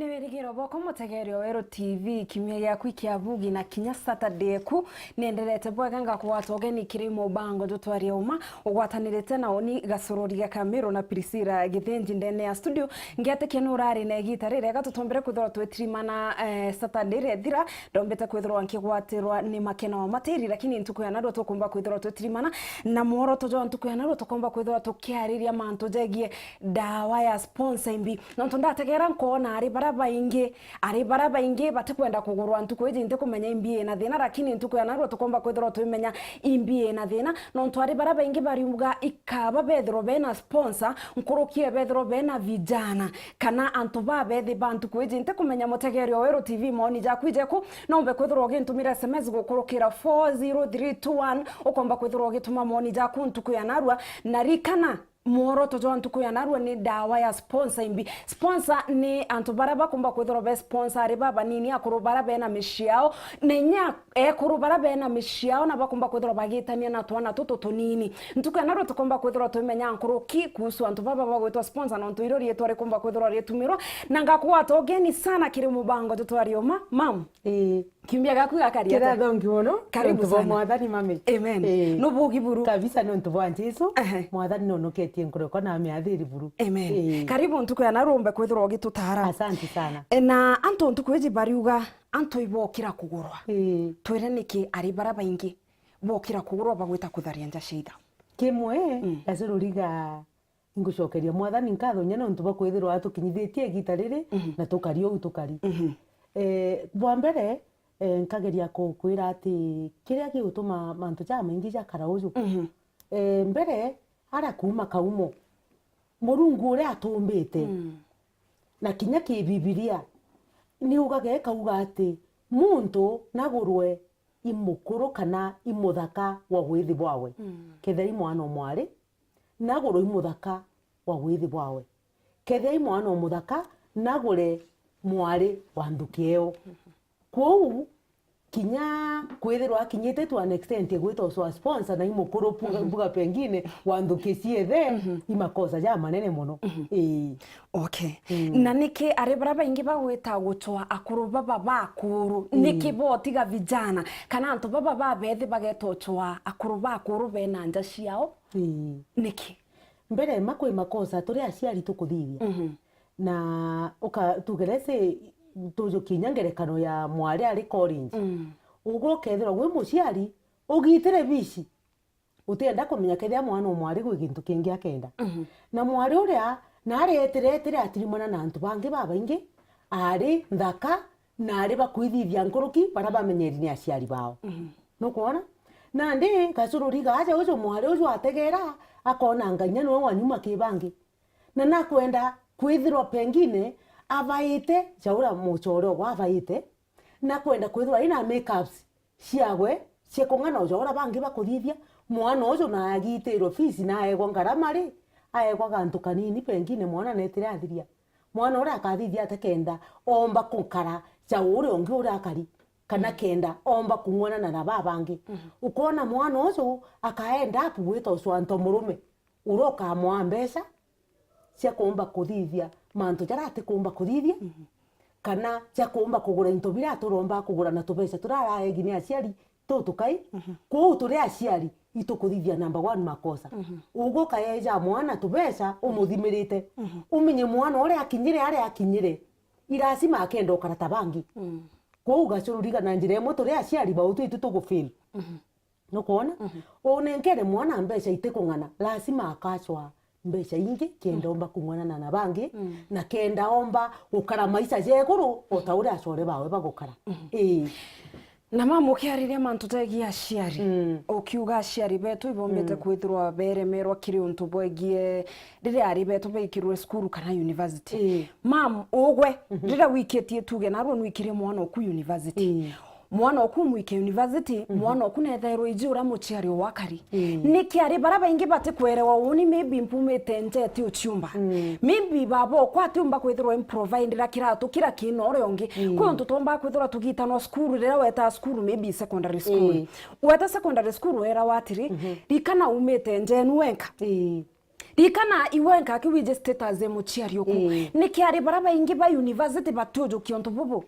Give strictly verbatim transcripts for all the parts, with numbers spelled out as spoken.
Wirigiro bwakwa mutegeeri wa Weru T V, kiumia giaku kia bugi na kinya Saturday eku nienderete bwega, ngakugwata ugeni kiri mubango Jutwarie Uma, ugwatanirite na uni Gacururia Kamiru na Priscilla Githinji ndene ya studio. Ngiatikia ni urari na igita ririega tutombere kwithirwa twitirimana, eh, Saturday iria ithira, ndombete kwithirwa nkigwatirwa ni makena wa matiri, lakini ntuku ya narua tukumba kwithirwa twitirimana na mworoto jwa ntuku ya narua tukumba kwithirwa tukiariria mantu jegie ndawa ya sponsor imbi. Nontu ndategera nkona ari bara baingi, ari bara baingi batikwenda kugurwa ntuku iji, ntikumenya imbi ina thina, lakini ntuku ya narua tukomba kwithirwa twimenya imbi ina thina, nontu ari bara baingi bariuga ikaba bethirwa bena sponsor, nkuruki e bethirwa bena vijana, kana antu babethi ba ntuku iji. Ntikumenya mutegeeri wa Weru T V, maoni jaku ijeku, nombe kwithirwa ugintumira S M S gukurukira four zero three two one, ukomba kwithirwa ugituma maoni jaku ntuku ya narua, na rikana, mworoto jwa ntuku ya narua ni ndawa ya sponsor imbi. Sponsor ni antu bara bakumba kwithirwa be sponsor ari babanini, akuru bara bena micii yao, na inya ekuru bara bena micii yao na bakumba kwithirwa bagitania na twana tutu tunini. Ntuku ya narua tukumba kwithirwa twimenya nkuruki kuhusu antu baba bagwitwa sponsor, nontu irio riitwa rikumba kwithirwa ritumirwa. Na ngakugwata ugeni sana kiri mubango Jutwarie Uma, mam. Ii. Kiumia giaku gakari atia? Kira thongi mono. Karibu sana. Nontu bwa Mwathani, mami. Amen. Ii. Nubugi buru. Kabisa, nontu bwa Jesu. Ehe. Mwathani nonoketie nkureko na ameathiri buru. Amen. Ii. Karibu ntuku ya narua umbe kwithirwa ugitutara. Asante sana. E, na antu ntuku iji bariuga antu ibokira kugurwa. Ii. Twire niki ari bara baingi bokira kugurwa bagwita kutharia nja cia itha? Kimwe, mm, Gacururia, ingucokeria Mwathani nkatho inya nontu bwa kwithirwa atukinyithitie igita riri, mhm, na tukari uu tukari. Mhm. Eh, bwa mbere, eh, nkageria kukwira ati kiria gigutuma mantu jamaingi jakara uju. Mhm. Eh, mbere, ara kuuma kaumo, Murungu uria atumbite, mm, na kinya ki Bibilia, ni ugaga ikauga ati muntu nagurwe i mukuru kana i muthaka wa withi bwawe. Mm. Kethira i mwana o mwari, nagurwe i muthaka wa withi bwawe. Kethira i mwana o muthaka, nagure mwari wa nthuki eyo. Kwou, kinya kwithirwa akinyite to an extent gwita ucwa sponsor na i mukuru mbuga, mhm, mbuga pengine wa nthuki ciethe, mhm, i makosa jamanene mono. Mhm. Ii. Okay. Mm. Na niki ari bara baingi bagwita gucwa akuru baba bakuru? Mm. Niki botiga vijana kana antu baba babethi bageta ucwa akuru bakuru bena nja ciao? Ii. Niki? Mbere ma kwi makosa turi aciari tukuthithia. Mhm. Na uka, tugerese tujukie inya ngerekano ya mwari ari college. Mm. Ugwe ukethirwa wi muciari ugitire bici, utienda kumenya kethira mwana o mwari gwi gintu kingi akenda. Mhm. Na mwari uria nari etire etire atirimana na antu bangi babaingi, ari nthaka, na ari bakwithithia nkuruki baria bamenyeri ni aciari bao. Mhm. Nukwona? Nandi Gacururia aja uju mwari uju ategera, akona anga inya niwe wa nyuma ki bangi. Na nakwenda kwithirwa pengine abaite, ja uria mucore ogwa abaite, nakwenda kwithirwa ina makeups ciagwe cia kung'ana o ja uria bangi bakuthithia. Mwana uju na agitirwe fees na aegwa ngarama ri, aegwa gantu kanini, pengine mwana netire athiria. Mwana uria akathithia ate kenda omba gukara ja uria ungi uria akari, kana, mm, kenda omba kung'wanana na babangi. Mhm. Ukona mwana uju aka end up gwita ucwantwa murume uria ukamwaa mbeca cia kuumba kuthithia mantu jaria atikumba kuthithia, mhm, kana cia kuumba kugura into biria aturomba kugura na tubeca turia araegi ni aciari tutukai. Mhm. Kwou turi aciari itukuthithia number one makosa. Mhm. Uguo ukaeja mwana tubeca umuthimirite. Mhm. Umenye mwana uria akinyire aria akinyire, i lazima akenda ukara ta bangi. Mm. Kwou Gacururia na njira imwe turi aciari bau twitu tugufail. Mhm. Nukwona? Mhm. Unenkere mwana mbeca itikung'ana, lazima akacwa mbeca ingi kenda, mm, omba kung'wanana na bangi, mm, na kenda omba gukara maisha ja iguru o ta uria acore bawe bagukara. Mhm. Ii. Na mama, ukiariria mantu jegie aciari, mm, ukiuga aciari betu ibombete, mm, kwithirwa beremerwa kiri untu bwegie riria ari betu baikirwe cukuru kana university. Ii. Mam, ugwe, mhm, riria wikitie tuge narua nwikirie mwana oku university. Ii. Mwana oku umwike university, mhm, mwana oku nethairwa iji uria muciari o wakari. Mm. Niki ari bara baingi batikwerewa uni, maybe mpumite nja eti uciumba. Mm. Maybe baba okwa atiumba kwithirwa improvidira kiratu kira kina uria ungi. Mm. Kwi untu twomba kwithirwa tugitanwa cukuru riria weta cukuru, maybe secondary school. Mm. Weta secondary school werawa atiri, mhm, rikana umite nja enu wenka. Mm. Ririkana iwe nkakiwije status e muciari uku. Ii. Niki ari bara baingi ba university batujukia untu bubu?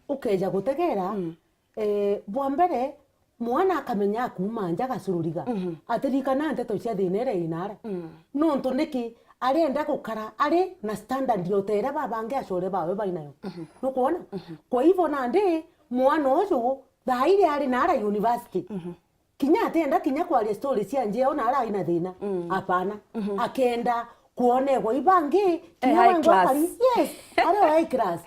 Ukeja gutegera, mm, eh, bwa mbere, mwana akamenya akuuma nja gacururiga. Mhm. Atirikana nteto cia thina iria inara. Mm. Nontu niki arenda gukara ari na standard o ta iria babangi acore bawe bainayo. Mhm. Nukwona? Mhm. Kwa hivyo nandi, mwana uju, thaa iria ari nara university, mhm, kinya atienda kinya kwaria story cia njeo na ara aina thina. Mm. Hapana. Mhm. Akenda kuonegwa ibangi, eh, kinya high wengwa class. Akari, yes, ari o high class.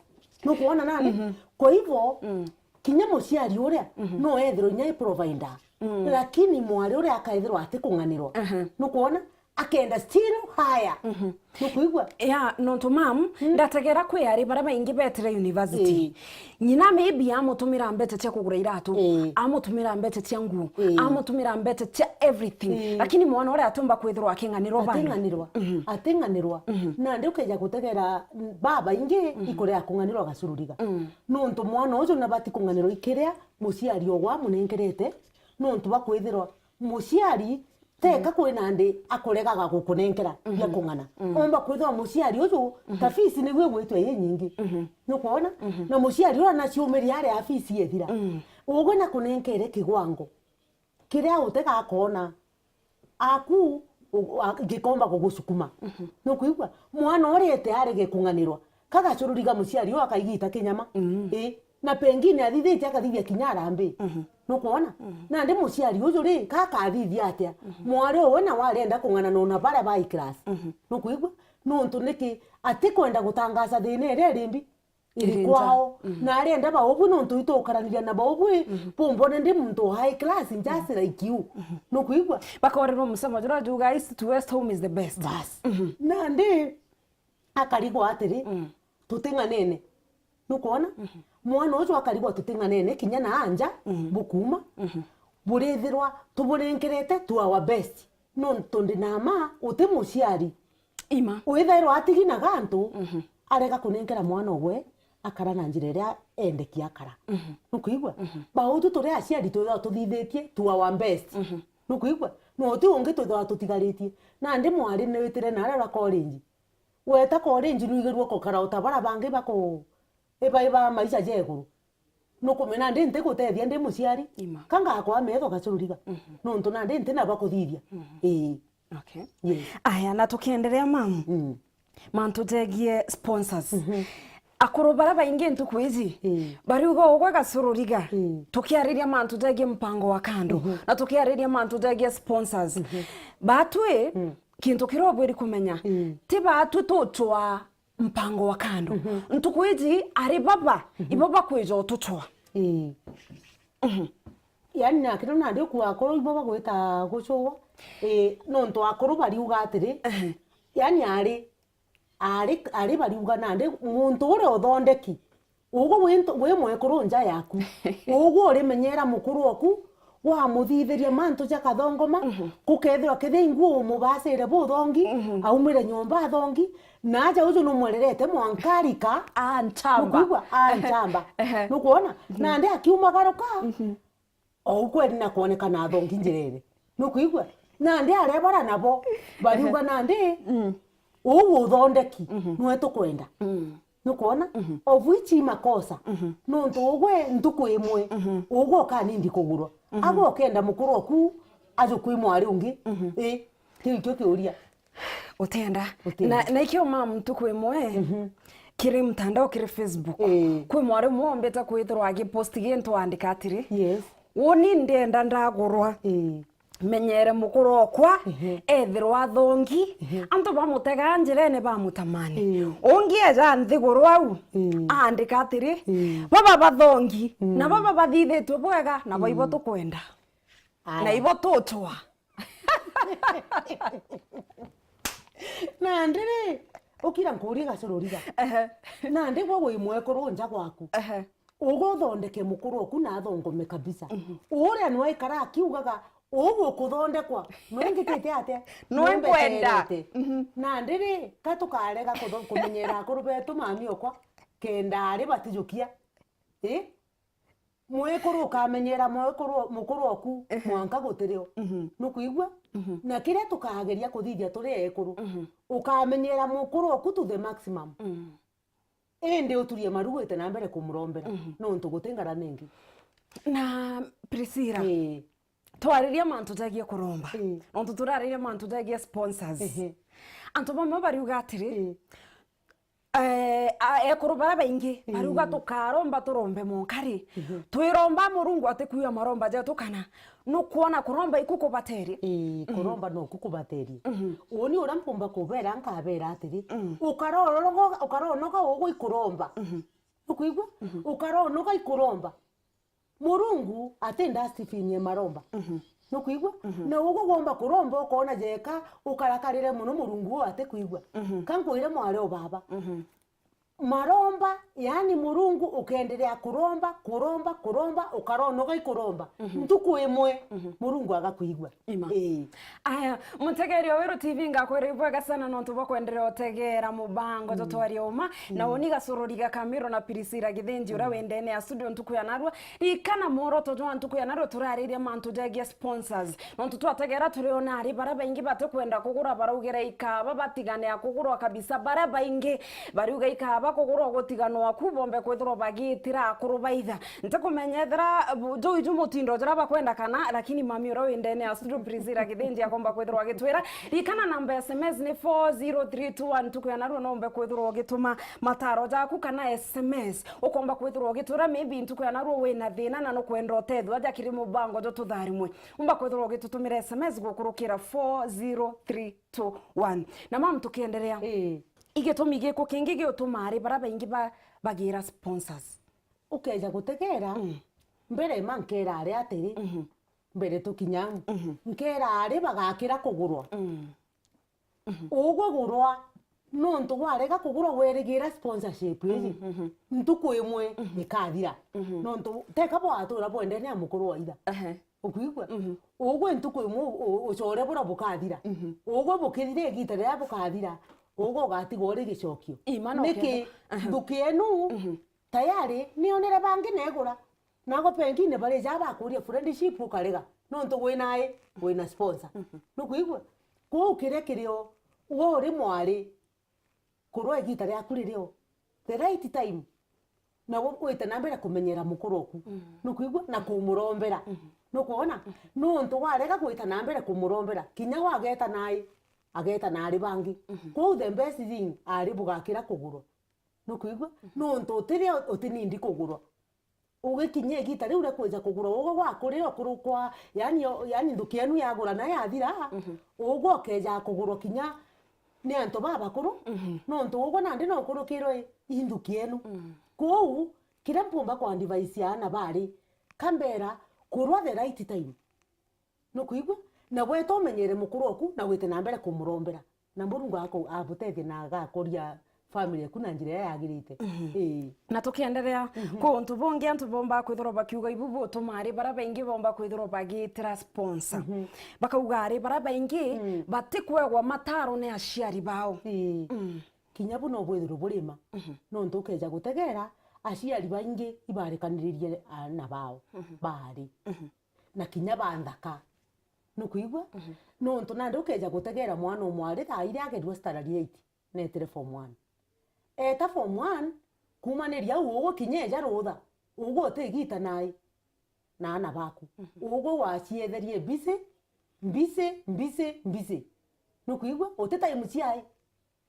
Nukwona nani? Mhm. Kwa hivyo, mm, kinya muciari uria, mhm, no ethirwe inya i provider. Mm. Lakini mwari uria akaethirwa ati kung'anirwa. Aha. Nukwona? Akenda still higher. Mhm. Nukwigua? Ya, nontu mam, mm, ndategera kwi ari bara baingi betire university. Ii. Nyina maybe amutumira mbeca cia kugura iratu, ii, amutumira mbeca cia nguo, ii, amutumira mbeca cia everything. Ii. Lakini mwana uria atumba kwithirwa aking'anirwa bana. Ating'anirwa. Mhm. Ating'anirwa. Mhm. Nandi ukeja gutegera babaingi, mhm, ikuria kung'anirwa gacururiga. Mm. Nontu mwana uju nabati kung'anirwa ikiria muciari ogwa amunenkerete, nontu bwa kwithirwa muciari teka, mhm, kwina ndi akuregaga gukunenkera, mhm, bia kung'ana. Mhm. Omba kwithirwa muciari uju, mhm, ta fees niguo igwitwe inyingi. Mhm. Nukwona? Mhm. Na muciari uria naciumiria aria fees ethira. Mhm. Ugwe nakunenkere kigwango kiria utegakona aku u-, a-, gikomba gugucukuma. Mhm. Nukwigua? Mwana uria ete ari gekung'anirwa, kagacururiga muciari uyu akaigita kinyama. Mm. Ii. Na pengine athithitie akathithia kinya arambi. Mhm. Nukwona? Mhm. Nandi muciari uju ri, kakathithia atia? Mhm. Mwari uwe nawe arenda kung'ana nona baria ba high class. Mhm. Nukwigua? Nontu niki atikwenda gutangaca thina iria iri mbi iri kwao. Mhm. Na arenda baubwi nontu itukaraniria na baubwi, mhm, bumbone ndi muntu wa high class, just, mhm, like you. Mhm. Nukwigua? Bakorerwa musemo juria juga, "East to west, home is the best." Bas. Mhm. Nandi akarigwa atiri, mm, tuting'anene. Nukwona? Mhm. Mwana uju akarigwa tuting'anene, kinya na anja, mhm, bukuuma, mhm, burithirwa tuburenkerete to our best. Nontu ndi na ma, uti muciari. Ima. Withairwa atigi na gantu, mhm, arega kunenkera mwana ogwe, akara na njira iria endeki akara. Mhm. Nukwigua? Mhm. Bautu turi aciari twithirwa tuthithitie to our best. Mhm. Nukwigua? No uti ungi twithirwa tutigaritie. Nandi mwari ni witire na aria ura college. Weta college nwigirwe kukara o ta bara bangi baku-, iba, iba maisha ja iguru. Nukumenya ndi ntigutethia ndi muciari. Ima. Ka ngakwa metho gacururiga. Mhm. Nontu nandi ntina bakuthithia. Mhm. Ii. Okay. Yes. Aya, na tukiendelea, mam. Mm. Mantu jegie sponsors. Mhm. Akuru bara baingi ntuku iji, ii, bariuga ugwe gacururiga. Ii. Tukiariria mantu jegie mpango wa kando. Mhm. Na tukiariria mantu jegie sponsors. Mhm. Batwi, mm, kintu kiria ubwiri kumenya, mm, ti batwi tucwaa mpango wa kando. Mhm. Ntuku iji ari baba, mhm, ibo bakwija utucwaa. Ii. Mhm. Yaani, na kiro nandi ukua akuru ibo bagwita gucwaa. Ii, nontu akuru bariuga atiri, ehe, yaani ari, ari, ari bariuga nandi muntu uria uthondeki Ugwe wi ntu-, wi mwekuru nja yaku. Ugwe urimenyera mukuru oku, wamuthithiria mantu ja kathongoma, mhm, gukethirwa kethia ingwe umubacire buthongi, mhm, aumire nyomba athongi, na aja uju numwererete mwanka arika. Anchamba. Nukwigua? Anchamba. Ehe. Nukwona? Mhm. Nandi akiumagaruka, mhm, o kweri na kwonekana athongi njirene. Nukwigua? Nandi aria bara nabo, bariuga nandi, mm, uu uthondeki, mhm, nwe tukwenda. Mm. Nukwona? Mhm. Of which i makosa. Mhm. Nontu ugwe ntuku imwe, mhm, ugwe ukanindi kugurwa. Mhm. Agwe ukenda mukuru oku aje kwi mwari ungi. Mhm. Ii, kiu ikio kiuria. Utenda. Utenda. Na, na ikio mam ntuku imwe, mhm, kiri mtandao, kiri Facebook. Ii. Kwi mwari umwe ombite kwithirwa agipost gintu aandika atiri, yes, uni ndenda ndagurwa. Ii. Menyere mukuru okwa, ehe, ethirwa athongi, ehe, antu bamutegaa njirene bamutamani. Ii. Ungi eja nthiguru au, ii, aandika atiri, ii, baba bathongi, mm, na baba bathithitue bwega, na baibo, mm, tukwenda. Aya. Na ibo tucwa. Nandi ri, ukira nkurie gacururiga. Ehe. Nandi gwe wi mwekuru nja gwaku. Ehe. Uga uthondeke mukuru oku na athongome kabisa. Mhm. Uria nwe aikara akiugaga, "Uu gukuthondekwa, nwe ngitite atia?" Nwe nkwenda. Nwe mbeterete. Mhm. Nandi ri, ka tukarega kutho-, kumenyera akuru betu mami okwa, kenda ari batijukia. Ii? Mwekuru ukamenyera mwekuru, mukuru oku, ehe, mwanka gutirio. Mhm. Nukwigua? Mhm. Na kiria tukageria kuthithia turi ekuru, mhm, ukamenyera mukuru oku to the maximum. Mhm. Indi uturie maru gwite na mbere kumurombera, mhm, nontu guti ngara ningi. Na Priscilla, ii, twariria mantu jegie kuromba. Ii. Nontu turariria mantu jegie sponsors. Ehe. Antu bamwe bariuga atiri, ii, eh, a-, ekuru baria baingi, ii, bariuga tukaromba, turombe mwanka ri? Mhm. Twiromba Murungu atikwigua maromba jetu kana nukwona kuromba iku kubaterie? Ii, mhm, kuromba noku kubaterie. Mhm. Uuni uria mpumba kubera nkabera atiri, mm, ukaronoga, ukaronoga ugwe ikuromba. Mhm. Nukwigua? Mhm. Ukaronoga ikuromba. Murungu ati dustbin ya maromba. Mhm. Nukwigua? Mhm. Na ugwe gwomba kuromba ukoona jeka ukarakarire mono Murungu uu atikwigua. Mhm. Ka nkwire mwari o baba. Mhm. Maromba, yaani Murungu ukeenderea kuromba, kuromba, kuromba, ukaronoga ikuromba. Mhm. Ntuku imwe, mhm, Murungu agakwigua. Ima. Ii. Aya, mutegeri o Weru T V, ngakwira ibwega sana nontu bwa kwenderea utegera mubango, mm, jwa Twarie Uma, na, mm, uni gacorori ga Kamiro na Priscilla Githinji, uria, mm, wi ndene ya studio ntuku ya narua. Ririkana mworoto jwa ntuku ya narua turariria mantu jegie sponsors. Nontu twategera turiona ari baria baingi batikwenda kugura, baraugira ikaba batigane ya kugurwa kabisa. Baria baingi bariuga ikaba kugurwa gutiganwa ku, bombe kwithirwa bagitira akuru ba itha. Ntikumenya ethira bu-, juu iju mutindo jira bakwenda kana, lakini mami uria wi ndene ya studio Priscilla Githinji akomba kwithirwa agitwira. Ririkana namba ya S M S ni four zero three two one, ntuku ya narua nombe kwithirwa ugituma mataro jaku kana S M S. Ukomba kwithirwa ugitwira maybe ntuku ya narua wina thina na nukwenda utethua aja kiri mubango jwa tutharimwe. Umba kwithirwa ugitutumira S M S gukurukira four zero three two one. Na mam, tukienderea. Ii. Igitumi giku kingi giutuma ari baria baingi ba-, bagira sponsors. Ukeja gutegera, mm, mbere ma nkera ari atiri, mhm, mbere tukinya, mhm, nkera ari bagakira kugurwa. Mm. Mhm. Ugwe gurwa, nontu warega kugurwa werigira sponsorship iji, mhm, mhm, ntuku imwe, mhm, ikathira. Mhm. Nontu teka bwatura bwendene a mukuru wa itha. Ehe. Ukwigua? Mhm. Ugwe ntuku imwe u-, u-, ucore bura bukathira. Mhm. Ugwe bukithira igita riria bukathira, ugwe ugatigwa uri gicokio. Ima no niki? Kenda. Aha. Nthuki enu, mhm, tayari nionere bangi negura. Nago pengine barija bakuria friendship ukarega. Nontu wi nai, wina sponsor. Mhm. Nukwigua? Kwou kiria kirio, we uri mwari, kurwa igita riaku ririo, the right time, na we wite na mbere kumenyera mukuru oku. Mm. Nukwigua? Na kumurombera. Mm. Nukwona? Mm. Nontu warega gwita na mbere kumurombera, kinya wageta nai, ageta na ari bangi. Mm. Kwou the best thing ari bugakira kugurwa. Nukwigua? Mm. Nontu utiria utinindi kugurwa. Ugikinya igita riu ria kwija kugura ugwe gwaku riria ukuru kwa, yani, yani nthuki yenu yagura na yathira, mhm, ugwe ukeja kugurwa kinya ni antu babakuru, mhm, nontu ugwe nandi no ukurukirwe i nthuki yenu. Mhm. Kwou, kiria mpumba kwa advice ya aana bari, kambera, kurwa the right time. Nukwigua? Na gweta umenyere mukuru oku na gwite na mbere kumurombera. Na Murungu aku-, abutethie na agakuria family eku na njira iria yagirite. Mhm. Ii. Na tukienderea, mhm, kwi untu bungi antu bomba kwithirwa bakiuga ibu butuma ari baria baingi bomba kwithirwa bagitira sponsor. Mhm. Bakauga ari baria baingi, mm, batikwegwa mataro ni aciari bao. Ii. Mm. Kinya bu no bwithirwe burima. Mhm. Nontu ukeja gutegera, aciari baingi ibarikaniririe aana bao. Mhm. Bari. Mhm. Na kinya ba nthaka. Nukwigua? Mhm. Nontu nandi ukeja gutegera mwana umwe ari thaa iria agerua standard eight, netire form one. Eta form one, kumaniria au ugwe kinya eja rutha, ugwe uti igita nai na aana baku. Mhm. Ugwe wacietherie busy, busy, busy, busy. Nukwigua? Uti time ciai.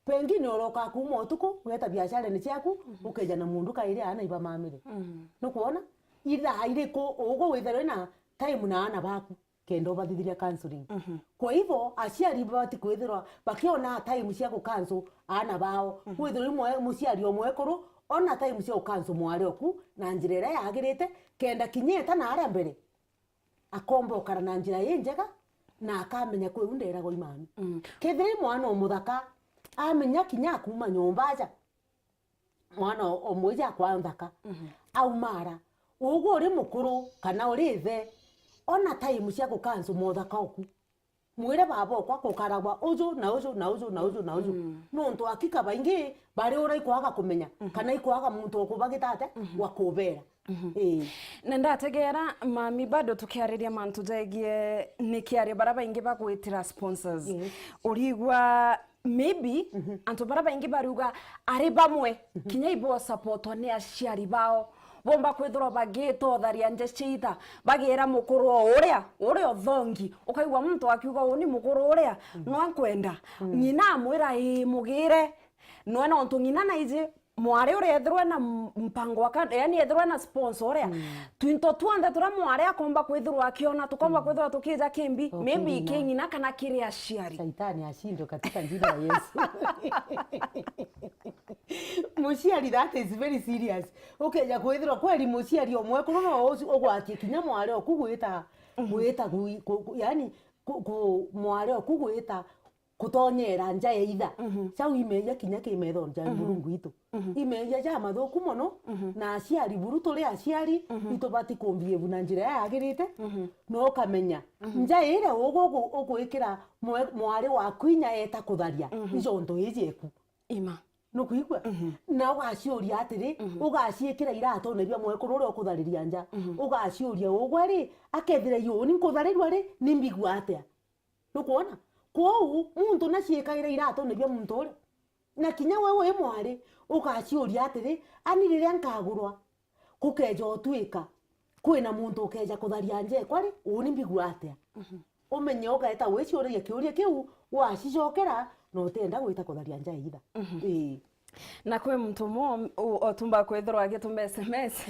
Pengine uroka kuuma utuku, ugeta biasharene ciaku, mhm, ukeja na mundu kairi aana iba mamire. Mhm. Nukwona? Ithaa iriku ugwe withirwe na time na aana baku, kenda ubathithiria counseling? Mhm. Kwa hivyo, aciari babati kwithirwa bakiona time cia gucancel aana bao. Mhm. Withirwe imwe, muciari o mwekuru, ona time cia gucancel mwari oku na njira iria yagirite, kenda kinya eta na aria mbere, akomba ukara na njira injega, na akamenya kwi u nderagwa i mami. Mm. Kethira i mwana umuthaka, amenya kinya akuma nyomba aja, mwana o-, omwija akwa nthaka, mhm, aumara. Ugwe uri mukuru, kana uri ithe, ona time cia gucancel mothaka oku. Mwire baba okwa kukaragwa uju na uju na uju na uju na uju. Mm. Nontu akika baingi bari ura ikwaga kumenya, mhm, kana ikwaga muntu wa kubagita atia, mhm, wa kubera. Mhm. Ii. Na ndategera, mami, bado tukiariria mantu jegie ni kiario bara baingi bagwitira sponsors. Yes. Urigwa maybe antu bara baingi bariuga ari bamwe kinya ibo supportwa ni aciari bao, bomba kwithirwa bagitotharia nja cia itha, bagira mukuru o uria, uria uthongi, ukaigua muntu akiuga, "Uu ni mukuru uria, no nkwenda." Ng'ina amwira, "Ii, mugire." Nwe nontu ng'ina naiji mwari uria ethirwe na m-, mpango wa kando, yani ethirwe na sponsor uria, twinto twonthe turia mwari akomba kwithirwa akiona, tukomba kwithirwa tukija kimbi, maybe ki ng'ina kana kiri aciari. Shaitani ashindwe katika jina la Yesu. Muciari, that is very serious. Ukeja kwithirwa kweli muciari umwe kuru no uci-, ugwatie kinya mwari oku gwita, gwita gui-, ku-, ku-, yani ku-, ku-, mwari oku gwita kutonyera nja ya itha. Jau imeeyia kinya ki methoni ja Murungu witu. Imeeyia ja mathuku mono, na aciari buru turi aciari, itubati kumbehave na njira yagirite, na ukamenya nja iria ugwe ugu-, ugwikira mwe-, mwari waku inya eta kutharia, ijo ntu iji eku. Ima. Nukwigua? Na ugaciuria atiri, ugaciikira iratune bia mwekuru uria ukuthariria nja. Ugaciuria ugwe ri, akethira iuni nkutharirua ri, ni mbigua atia? Nukwona? Kwou, muntu naciikaira iratune bia muntu uria. Na kinya we wi mwari, ugaciuria atiri, ani riria nkagurwa, kukeja utwika kwina muntu ukeja kutharia nja ekwa ri, uni mbigua atia? Umenye ugaeta wiciuragia kiuria kiu, wacicokera, na utienda gwita kutharia nja ya itha. Ii. Na kwi muntu umwe u-, utumba kwithirwa agituma S M S,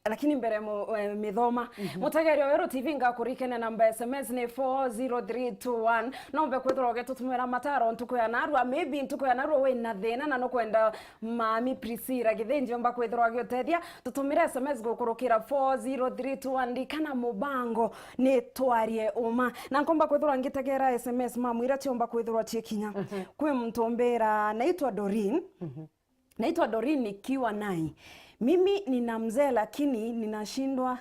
lakini mbere mu-, eh, mithoma. Mutegeria Weru T V ngakurikania namba S M S ni four zero three two one. Nombe kwithirwa ugitutumira mataro ntuku ya narua, maybe ntuku ya narua wina thina na nukwenda Mami Priscilla Githinji omba kwithirwa agiutethia, tutumire S M S gukurukira four zero three two one, ndikana mubango ni twarie uma. Na nkomba kwithirwa ngitegera S M S, mamu, ira ciomba kwithirwa cii kinya. Kwi muntu umbira, naitwa Doreen. Naitwa Doreen nikiwa Nai. Mimi nina mzee lakini ninashindwa,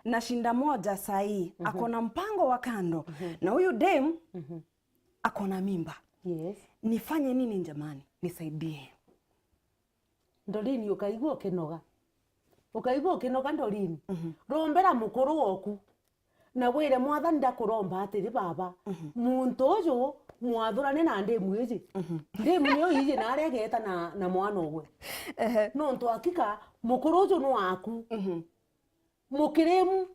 na shinda moja sahi. Ako na mpango wa kando. Na huyu dem ako na mimba. Yes. Nifanye nini jamani? Nisaidie. Doreen, ukaigua ukinoga. Ukaigua ukinoga, Doreen. Rombera mukuru woku. Na wire Mwathani, ndakuromba atiri, Baba, muntu uju mwathurane na ndimu iji. Ndimu niyo iji na aria egeeta na, na mwana ugwe. Ehe. Nontu hakika mukuru uju ni waku. Mukirimu.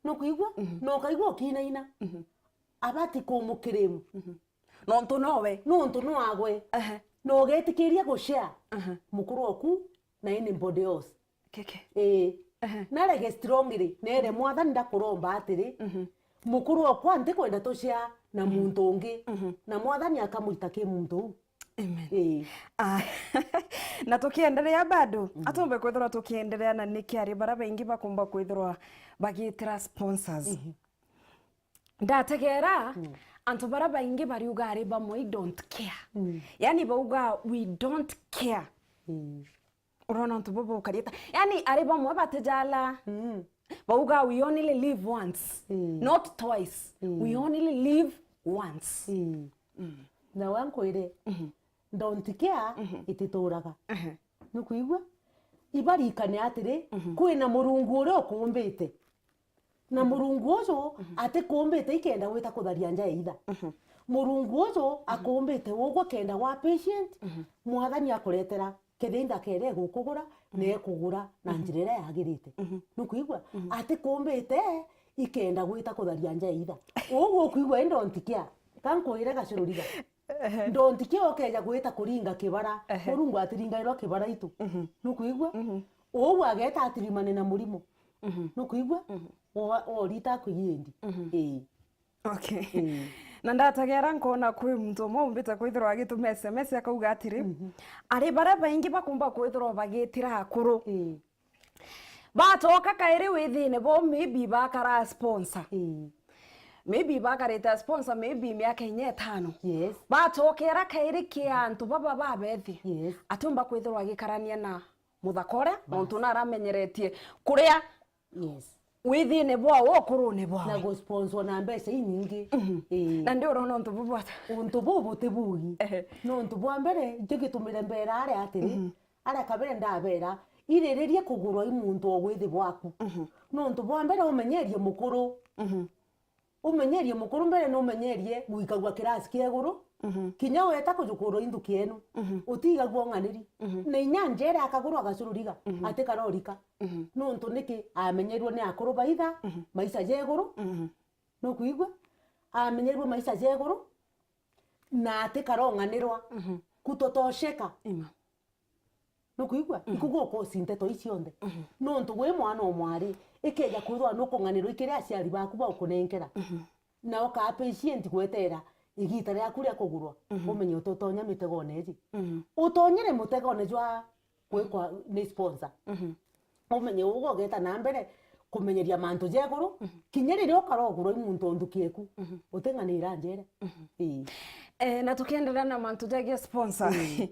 Nukwigua? Na ukaigua ukinaina. Abati ku mukirimu. Nontu nowe. Nontu nwagwe. Ehe. Na ugetikiria gushare mukuru oku na anybody else. Keke. Ii. Ehe. Narege strongly, nere Mwathani, ndakuromba atiri, mukuru okwa ntikwenda tushare na muntu ungi. Na Mwathani akamwita ki muntu uu. Amen. Ii. Ah, na tukiendelea bado, atumbe kwithirwa tukiendelea na niki ari bara baingi bakumba kwithirwa bagitira sponsors. Ndategera, antu bara baingi bariuga ari bamwe, "I don't care." Yani bauga, "We don't care." Urona antu bo baukarite. Yani ari bamwe batijala. Bauga, "We only live once, not twice. We only live once." Na we nkwire, don't care itituraga. Nukwigua? Ibarikane atiri, kwina Murungu uria ukumbite. Na Murungu uju atikumbite ikenda gwita kutharia nja ya itha. Murungu uju akumbite ugwe kenda wa patient, Mwathani akuretera kethira inda kere egukugura, na ekugura na njira iria yagirite. Nukwigua? Atikumbite ikenda gwita kutharia nja ya itha. Ugwe ukwigua, indi ontikia. Ka nkwire gacururiga. Ndontikia ukeja gwita kuringa kibara. Ehe. Murungu atiringairwa kibara itu. Nukwigua? Uu ageta atirimane na murimo. Nukwigua? Wa-, worita kwigiendi. Ii. Okay. Ii. Na ndategera nkona kwi muntu umwe umbite kwithirwa agituma S M S akauga atiri, ari baria baingi bakumba kwithirwa bagitira akuru. Ii. Bacoka kairi withine bo, maybe bakara sponsor. Ii. Maybe bakarite sponsor, maybe miaka inya itano. Yes. Bacokera kairi ki antu baba babethi. Yes. Atiumba kwithirwa agikarania na muthaka uria, bas, nontu naramenyeretie kuria, yes, withine bwao, ukurune bwao. Na gusponsor na mbeca inyingi. Ii. Na ndi urona untu bubu ata? Untu bubu ti bugi. Ehe. Nontu bwa mbere, ntigitumire mbera aria atiri, aria kabere ndabera, iriririe kugurwa i muntu o withi bwaku. Mhm. Nontu bwa mbere umenyerie mukuru. Mhm. Umenyerie mukuru mbere, numenyerie gwikagua kirasi kia iguru. Mhm. Kinya weta kujukurwa i nthuki enu, mhm, utigagua ung'aniri. Mhm. Na inya njera akagurwa agacururiga, mhm, atikarorika. Mhm. Nontu niki? Amenyerirwe ni akuru baitha, mhm, maisha ja iguru. Mhm. Nukwigua? Amenyerirwe maisha ja iguru, na atikarong'anirwa, mhm, kutotosheka. Ima. Nukwigua? Mhm. Ikugukosi nteto ii cionthe. Mhm. Nontu wi mwana o mwari, ikeja kwithirwa nukung'anirwa i kiria aciari baku baukunenkera, mhm, na uka appreciate gwetera igita riaku ria kugurwa, mhm, umenye utotonya mitegone iji. Mhm. Utonyere mutegone jwa gwikwa ni sponsor. Mhm. Umenye uguo ugeta na mbere kumenyeria mantu ja iguru, mhm, kinya riria ukarogurwa i muntu o nthuki eku, mhm, uting'anira njere. Mhm. Ii. Eh, na tukiendelea na mantu jegie sponsor. Mm.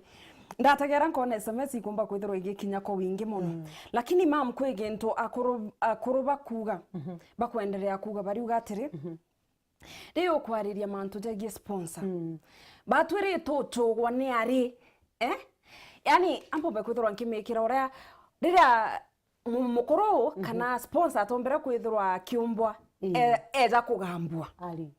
Ndategera nkona S M S ikumba kwithirwa igikinya kwa wingi mono. Mm. Lakini mam, kwi gintu akuru, akuru bakuuga, mhm, bakwenderea kuuga bariuga atiri, mhm, riria ukwariria mantu jegie sponsor, mm, batwirite ucugwa ni ari, eh? Yani, ampombe kwithirwa nkimikira uria, riria mu-, mukuru, mhm, kana sponsor atombere kwithirwa akiumbwa, ii, e-, eja kugambua. Ari.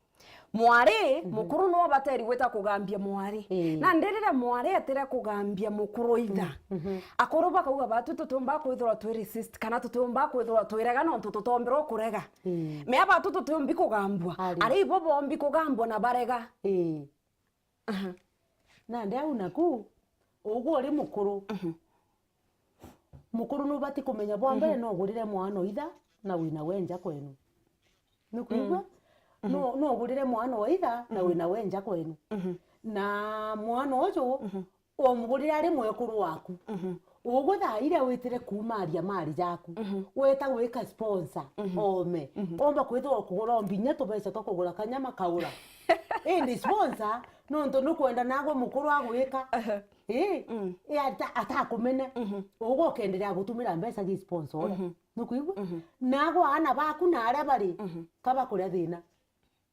Mwari, mhm, mukuru no bateri gwita kugambia mwari. Ii. Na ndi riria mwari etire kugambia mukuru itha, mhm, mhm, akuru bakauga, "Batu tutiumba kwithirwa twi resist, kana tutiumba kwithirwa twirega nontu tutombirwa kurega." Ii. Mea batu tutiumbi kugambua. Ari. Ari ibo bombi kugambua na barega. Ii. Aha. Nandi au naku, ugu uri mukuru. Mhm. Mukuru nubati kumenya bwa mbere, mhm, no ugurire mwana o itha na wina we nja kwenu. Nukwigua? Mm. Mhm. No, no ugurire mwana o itha na, mhm, wina we nja kwenu. Mhm. Na mwana uju, mhm, wamugurire ari mwekuru waku. Mhm. Ugu thaa iria witire kuumaria mari jaku, mhm, weta gwika sponsor, mhm, ome. Mhm. Omba kwithirwa ukugura o mbinya tubeca twa kugura kanyama kaura. Indi sponsor, nontu nukwenda nagwe mukuru agwika. Aha. Ii, mm, ii, ata-, atakumene. Mhm. Ugu ukenderea gutumira mbeca gi sponsor uria. Mhm. Nukwigua? Mhm. Nagwe aana baku na aria bari, mhm, kabakuria thina.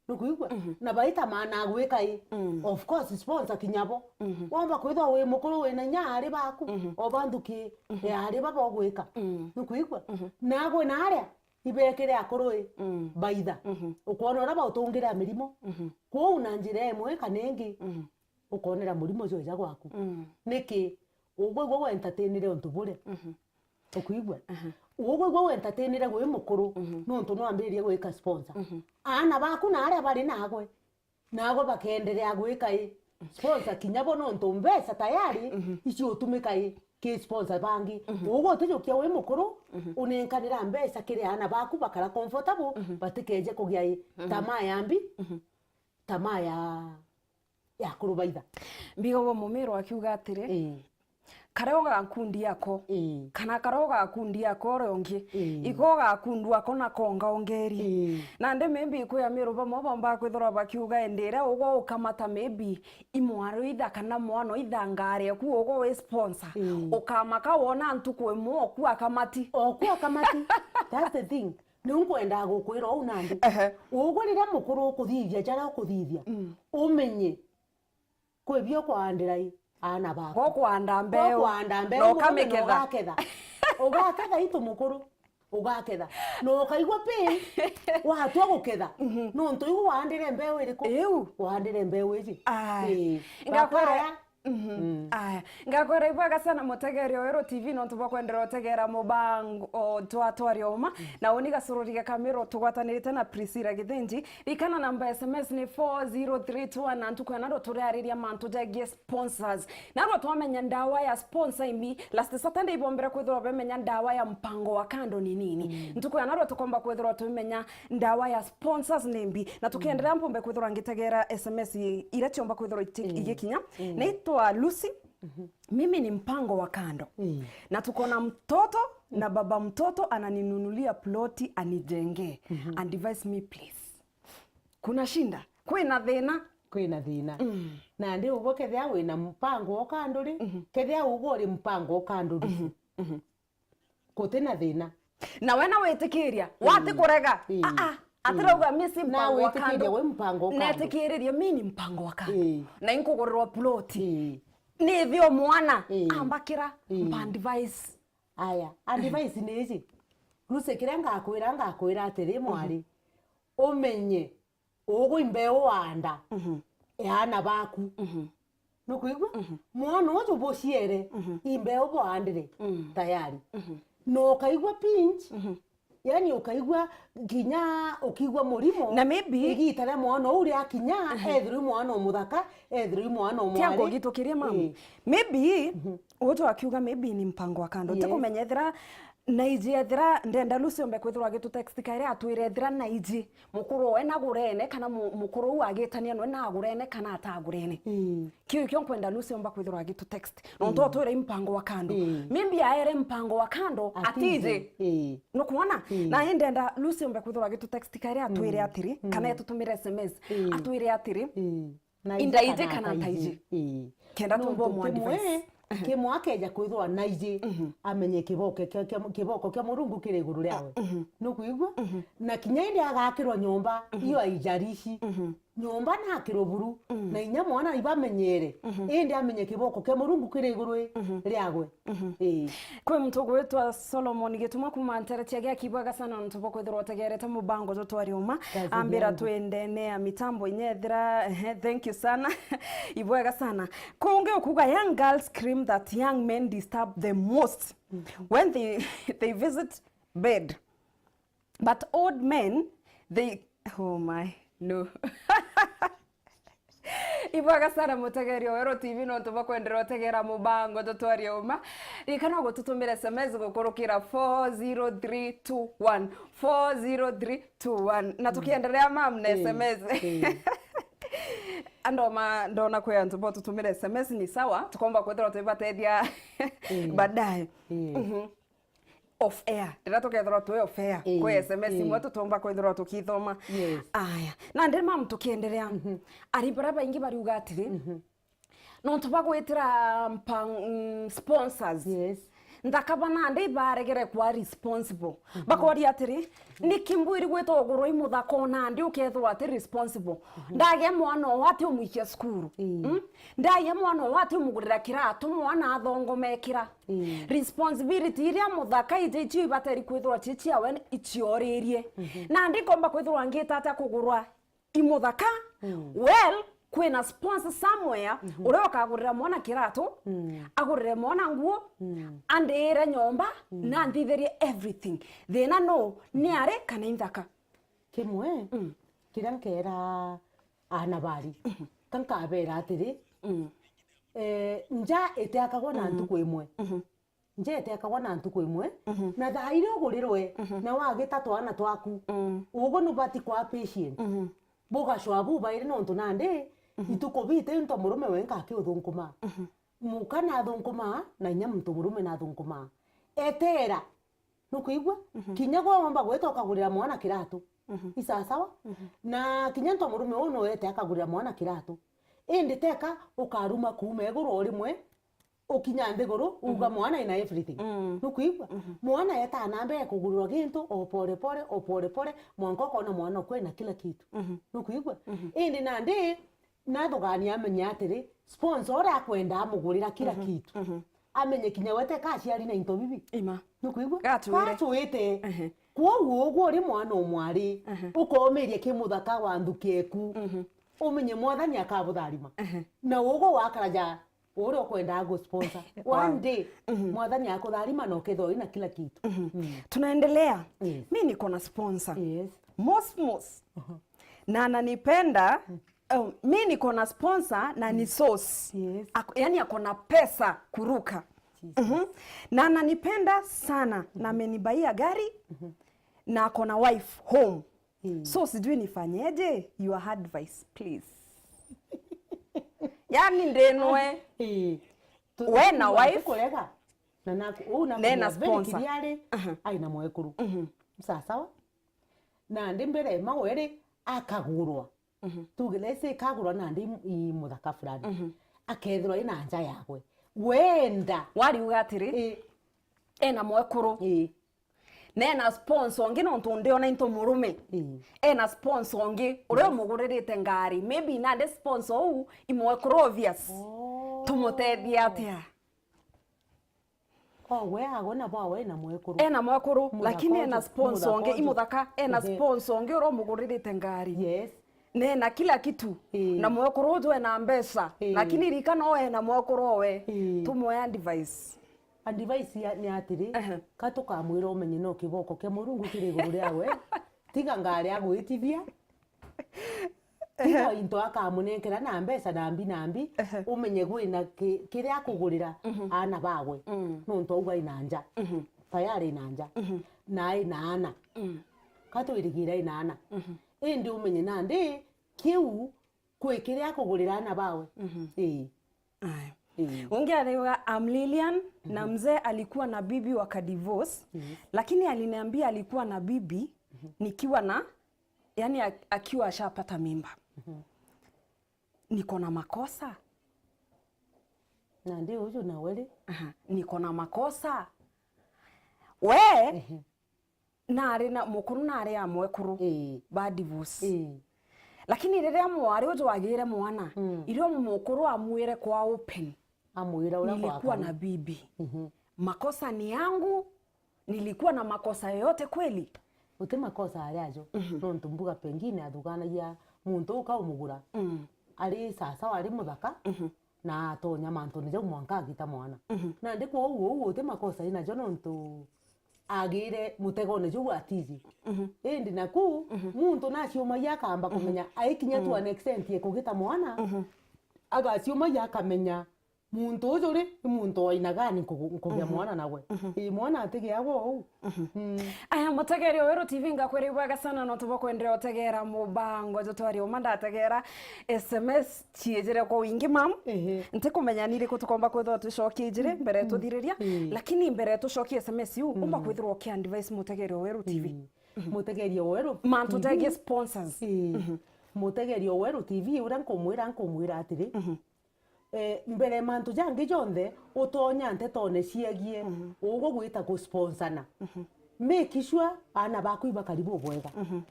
Nukwigua? Mhm. Na baita maana agwika ii. Mm. Of course, sponsor kinya bo. Mhm. Womba kwithwa wi mukuru wina inya ari baku, mhm, o ba nthuki, mhm, ya ari baba ugwika. Mm. Nukwigua? Mhm. Nagwe na aria ibekire akuru ii, mm, baitha. Mhm. Ukwona uria bautungire mirimo. Mhm. Kwou na njira imwe kana ingi, mhm, ukonera murimo jweja gwaku. Mm. Niki? Ugwe igwe we entertainire untu buria. Mhm. Ukwigua? Aha. Ugwe igwe we entertainire gwi mukuru, mhm, nontu nwambiririe gwika sponsor. Mhm. Aana baku na aria bari nagwe, nagwe bakeenderea gwika i sponsor kinya bo, nontu mbeca tayari, mhm, icio utumika i ki sponsor bangi. Mhm. Ugwe utijukia wi mukuru, mhm, unenkanira mbeca kiri aana baku bakara comfortable, mhm, batikeje kugia i, mhm, tamaa ya mbi, mhm, tamaa ya ya kurubaitha. Mbiga bo mumiro akiuga atiri, ii, karia ugakundi ako, ii, kana karia ugakundi ako uria ungi, ii, iko ugakundua ako na konga ongeri. Ii. Nandi maybe kwi amiru bamwe bomba kwithirwa bakiuga, indi iria ugwa ukamata maybe imwaro itha kana mwana itha ngari eku ugwa wi sponsor, ii, ukamaka wona ntuku imwe oku akamati. Oku akamati. That's the thing. Niu nkwendaa gukwira uu nandi. Ehe. Ugwe riria mukuru ukuthithia jaria ukuthithia, mm, umenye kwi bio kwaandira i aana baku. Go kwaanda mbeu, go kwaanda mbeu na ukamiketha. Ugaketha. Ugaketha itu mukuru, ugaketha. Na ukaigua pain, watua guketha. Mhm. Nontu iu waandire mbeu iriku? Iu. Waandire mbeu iji. Aa. Ii. Ngakwira, bakaya. Mhm. Mm. Aya, ngakwira ibwega sana mutegeri wa Weru T V nontu bwa kwendera utegera mubango o twa twari uma. Mm. Na uni gasururi ga Kamiro tugwatanirite na Priscilla Githinji. Rikana namba S M S ni four zero three two one na ntuku ya naro turiariria mantu jegie sponsors. Naro twamenya ndawa ya sponsor imi, last Saturday ibombere kwithirwa bemenya ndawa ya mpango wa kando ni nini. Mm. Ntuku ya naro tukomba kwithirwa tumenya ndawa ya sponsors ni mbi. Na tukiendelea, mm, mpombe kwithirwa ngitegera S M S i-, iria ciomba kwithirwa iti-, mm, igikinya. Mm. Naitwa Lucy. Mhm. Mimi ni mpango wa kando. Mm. Na tuko na mtoto, mm, na baba mtoto ananinunulia ploti anijengee. Mhm. Advise me please. Kuna shinda? Kwina thina? Kwina thina. Mm. Nandi ugwe kethia wina mpango wa kando ri, mhm, kethia ugwe uri mpango wa kando ri. Mhm. Mhm. Guti na thina. Na we na witikiria, ii, wati kurega. Ii. Aa, atirauga, ii, mi si mpango wa kando. Na witikiria wi mpango wa kando. Netikiririe mi ni mpango wa kando. Ii. Na inkugurirwa ploti. Ii. Ni thio mwana. Ii. Ambakira. Ii. Mpa advice. Aya, advice ni iji. Lucy, kiria ngakwira, ngakwira atiri, mwari, umenye ugu imbeu waanda ya aana baku. Nukwigua? Mwana uju buciere, imbeu bwaandire tayari. Na ukaigua pinch, yani ukaigua kinya ukigua murimo. Na maybe igita ria mwana uu riakinya, ethirwe i mwana umuthaka, ethirwe i mwana umwari. Tiango gitukirie, mam. Maybe, uju akiuga maybe ni mpango wa kando. Yes. Ntikumenya ethira naiji, ethira ndenda Lucy ombe kwithirwa agitutext kairi atwire ethira naiji mukuru we nagurene, kana mu-, mukuru uu agitania nwe nagurene kana atagurene. Kiu kio nkwenda Lucy omba kwithirwa agitutext. Nontu atwire i mpango wa kando. Maybe aere mpango wa kando atiji. Nukwona? Na indenda Lucy ombe kwithirwa agitutext kairi atwire atiri, kana etutumire S M S, atwire atiri, indaiji kana ataiji. Kenda tumba umu advice. Kimwe akeja kwithirwa naiji, amenye kiboko kia, kia, kiboko kia Murungu kiri iguru riawe. Nukwigua? Na kinya indi agakirwa nyomba, iyo aijarishi. Nyomba nakirwe buru, na inya mwana ibamenyere, indi amenye kiboko kia Murungu kiri iguru riawe. Ii. Kwi muntu ugwitwa Solomon Gituma kuuma Nteretia, giaki ibwega sana nontu bwa kwithirwa utegerete mubango jwa Twari Uma. Ambira twendene ya mitambo inya ethira, ehe, thank you sana. Ibwega sana. Kungi ukuga, young girls scream that young men disturb them most when they, they visit bed. But old men, they, oh my, no. Ibwega sana mutegeria wa Weru T V nontu bwa kwendera utegera mubango jwa Twari Uma. Ririkana gututumira S M S gukurukira four zero three two one, four zero three two one. Na tukiendelea, mam, na S M S. Andoma, ndona kwi antu botutumira S M S ni sawa, tukomba kwithirwa twibatethia baadaye. Off air. Riria tukethirwa twi off air, kwi S M S imwe tutumba kwithirwa tukithoma. Yes. Aya. Nandi, mam, tukiendelea. Ari baria baingi bariuga atiri, nontu bagwitira mpang-, mm, sponsors. Yes. Nthaka ba nandi ibaregere kwa responsible. Bakoria atiri, niki mbwiri gwita ugurwa i muthaka o nandi ukethirwa ati responsible? Ndagia mwana o ati umwikia cukuru? Mm? Ndagia mwana o ati umugurira kiratu mwana athongomekira? Responsibility iria muthaka iji icio ibateri kwithirwa ci ciawe icioririe. Nandi nkomba kwithirwa ngita atia kugurwa i muthaka? Well, kwina sponsor somewhere uria ukagurira mwana kiratu, agurire mwana nguo, andiire nyomba, na anthithirie everything. Thina no ni ari kana i nthaka? Kimwe, kiria nkera aana bari, ka nkabera atiri, eh, nja itiakagwa na ntuku imwe. Nja itiakagwa na ntuku imwe, na thaa iria ugurirwe, na wagita twana twaku, ugu nubati kwa patient. Bugacwa bubairi nontu nandi, ituku biti into murume wenka akiuthunkumaa. Muka nathunkumaa, na inya muntu murume nathunkumaa. Etera, nukwigua? Kinya gwe womba gwita ukagurira mwana kiratu. Isasawa? Na kinya into murume uu no ete akagurira mwana kiratu. Indi teka ukaruma kuuma iguru o rimwe, ukinya nthiguru, uga mwana ina everything. Nukwigua? Mwana etaa na mbere kugurirwa gintu o pole pole, o pole pole, mwanka ukona mwana ukwina kila kitu. Nukwigua? Indi nandi, nathugania amenye atiri, sponsor uria akwenda amugurira kila kitu. Amenye kinya we teka aciari na into bibi. Ima. Nukwigua? Gacwire. Gacwite. Ehe. Kwoguo ugwe uri mwana umwari, ukomiria ki muthaka wa nthuki eku. Umenye Mwathani akabutharima. Na ugwe wakaraja uria ukwendaa gusponsor. One day, Mwathani akutharima na ukethirwa wina kila kitu. Tunaendelea. Yes. Mi niko na sponsor. Yes. Mosmos. Na ananipenda. Oh, mi niko na sponsor na ni source. Yes. Ako, yani ako na pesa kuruka. Na ananipenda sana na amenibaia gari na ako na wife home. So sijui nifanyeje? Your advice, please. Yani ndenwe. Eh. We na wife. Tukurega. Na naku, uu naku nena sponsor. Kiriari, ai na mwekuru. Sawa sawa. Na ndi mbere magweri akagurwa. Tuge let's say kagurwa nandi i, i muthaka fulani. Akethirwa ina nja yagwe. Wenda. Wariuga atiri, ena mwekuru. Ii. Na ena sponsor ungi nontu ndiona into murume. Ii. Ena sponsor ungi uria umuguririte ngari. Maybe nandi sponsor uu i mwekuru obvious. Oh. Tumutethie atia? Kogwe agwe na bwawe ena mwekuru. Ena mwekuru, lakini ena sponsor ungi, imuthaka, ena sponsor ungi uria umuguririte ngari. Yes. Na ena kila kitu. Ii. Na mwekuru uju ena mbeca. Ii. Lakini ririkana we ena mwekuru owe. Ii. Tumwe advice. Advice ya, ni atiri, ehe, ka tukamwira umenye no kiboko kia Murungu kiri iguru riawe. Tiga ngari agwitithia. Tiga into akamunenkera na mbeca na mbi na mbi, ehe, umenye gwina ki-, kiria akugurira, mhm, aana bagwe. Mm. Nontu auga ina nja. Mhm. Tayari ina nja. Mhm. Na ina aana. Mm. Ka twirigira ina aana. Mhm. Indi umenye nandi kiu kwi kiria akugurira aana bawe. Mhm. Ii. Aya. Mm. Ungi ariuga, "I'm Lilian, na, mhm, mzee alikuwa na bibi wakadivorce, yes, lakini aliniambia alikuwa na bibi, mhm, nikiwa na, yani, ak-, akiwa ashapata mimba. Mhm. Niko na makosa?" Nandi uju nawe ri? Aha, niko na makosa? We, ehe. Nari na mukuru nari a mwekuru, ii, ba divorce. Ii. Lakini riria mwari uju agire mwana, mm, irio mukuru amwire kwa open, amwira uria, "Nilikuwa na bibi. Mhm. Makosa ni yangu, nilikuwa na makosa yoyote kweli?" Uti makosa ari ajo, mhm, nontu mbuga pengine athuganagia muntu uka umugura. Mm. Ari sasawa, ari muthaka, mhm, na atonya mantune jau mwanka agita mwana. Mhm. Nandi kwou uu uti makosa inajo nontu agire mutegone juu atiji. Mhm. Indi naku, mhm, muntu naciumagia akamba, mhm, kumenya, aikinya, mhm, to an extent ya kugita mwana, mhm, agaciumagia akamenya muntu uju ri, ni muntu wa aina gani nkugu-, nkugia, mhm, mwana nawe. Mhm. Ii, mwana atigiagwa uu. Mhm. Mm. Aya, mutegeri wa Weru T V, ngakwira ibwega sana nontu bwa kwenderea utegera mubango jutwari uma ndategera S M S ciijire kwa wingi, mam. Ehe. Ntikumenya ni iriku tukomba kwithirwa twicokia ijiri, mm, mbere, mm, tuthiriria, mm, lakini mbere tucokie S M S iu, mm, umba kwithirwa uki advise mutegeri wa Weru T V. Mm. Mhm. Mutegeri wa Weru T V. Mantu tegie sponsors. Ii. Mhm. Mutegeri wa Weru T V uria nkumwira, nkumwira atiri, mhm, eh, mbere mantu jangi jonthe utonya ntetone ciegie, mhm, ugwe gwita gusponsana. Mhm. Make sure aana baku ibakari bubwega. Mhm.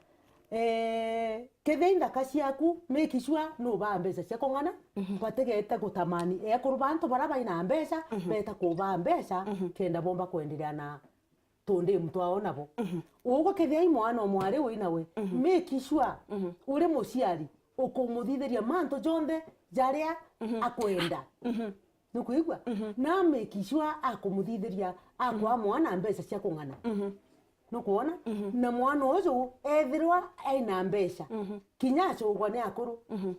Eh, kethia i nthaka ciaku, make sure nubaa mbeca cia kung'ana, mhm, batigete gutamani ekuru ba antu baria baina mbeca, mhm, beta kubaa mbeca, mhm, kenda bomba kwenderea na tundi mtwao nabo. Mhm. Ugwe kethia i mwana o mwari wi nawe, mhm, make sure, mhm, uri muciari ukumuthithiria mantu jonthe jaria, mhm, akwenda. Mhm. Nukwigua? Mhm. Na make sure akumuthithiria, akwa, mhm, mwana mbeca cia kung'ana. Mhm. Nukwona? Mhm. Na mwana uju ethirwa ena mbeca, mhm, kinya acugwa ni akuru, mhm,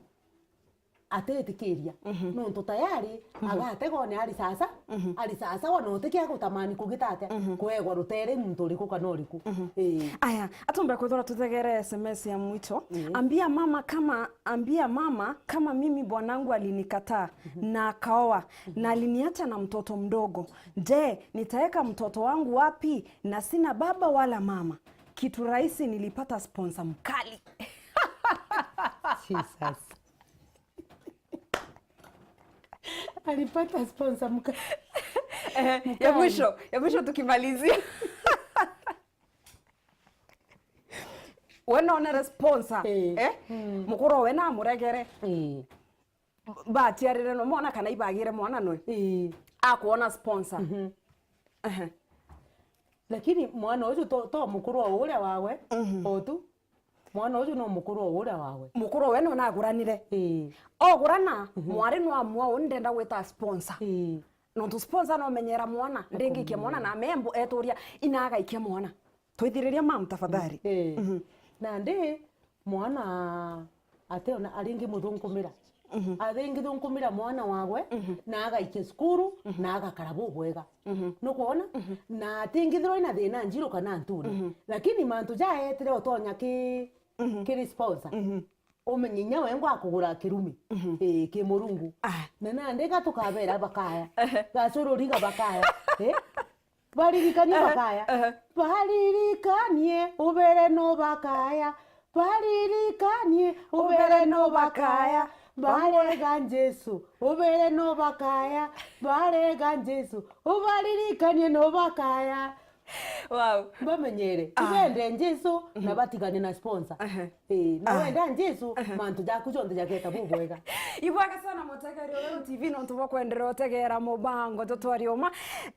atitikiria. Mhm. Nontu tayari, mhm, agategwa ni ari sasa, mhm, ari sasa wa noti kia gutamani kugita atia, mhm, kwegwa rutere muntu uriku kana uriku. Mhm. Ii. Aya, atumbe kwithirwa tutegere S M S ya mwito. Ii. Ambia mama kama, ambia mama kama mimi bwanangu alinikataa, mhm, na akaoa, mhm, na aliniacha na mtoto mdogo. Je, nitaeka mtoto wangu wapi na sina baba wala mama? Kitu rahisi, nilipata sponsor mkali. Jesus. Alipata sponsor mka-, eh, ya mkali. Mwisho, ya mwisho tukimalizia. We nonere sponsor, eh, eh? Mm. Mukuru we na amuregere. Eh. Baciarire no mwana kana ibagire mwana nwe? Eh. Akwona sponsor. Mhm. Ehe. Lakini mwana ucio to, to mukuru o uria wawe, mhm, o tu. Mwana ucio no mukuru o uria wawe. Mukuru we no naguranire. Ii. Ogurana, mhm, mwari no amua, "Uni ndenda gwita sponsor." Ii. Nontu sponsor no menyera mwana, ndingikia mwana na membo eturia ina agaikia mwana. Twithiriria mam tafadhali. Ii. Mhm. Nandi mwana ati ona aringi muthunkumira. Mhm. Athingithunkumira mwana wagwe, mhm, na agaikia cukuru, mhm, na agakara bubwega. Mhm. Nukwona? Mhm. Na atingithirwa ina thina njiru kana ntune. Mhm. Lakini mantu jaetire utonya ki, mhm, kiri sponsor. Mhm. Umenye inya wengwa akugura kirumi. Mhm. Ii, ki Murungu. Ah. Na nandi ga tukabera bakaya. Ehe. Gacururiga bakaya. Ii? Baririkanie, ehe, bakaya. Ehe. Baririkanie, ubere no bakaya. Baririkanie, ubere no bakaya. Barega Jesu, ubere no bakaya. Barega Jesu, ubaririkanie no bakaya. Wow. Bamenyere. Ah. Ibende Jesu na batigane na sponsor. Aha. Eh, na wenda Jesu, mantu jaku jonthe jageta bubwega. Ibwega sana mutegeri wa T V nontu bwa kwenderea utegera mubango tutwari uma.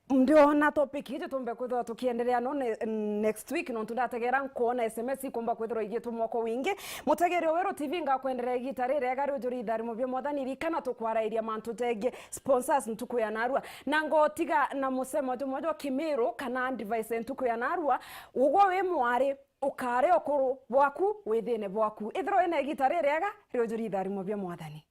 Ndiona topic iji tumbe kwithirwa tukienderea no ne, next week nontu ndategera nkuona S M S ikumba kwithirwa igitumwa kwa wingi. Mutegeri wa Weru T V ngakwenderea igita ririega riujuri itharimo bia mwathani, rikana tukwarairia mantu jegie sponsors ntuku ya narua. Na ngotiga na musemo jumwe jwa Kimiru kana advice ntuku ya narua, ugwe wi mwari, ukare ukuru bwaku withine bwaku. Ithirwa wina igita ririega riujuri itharimo bia mwathani.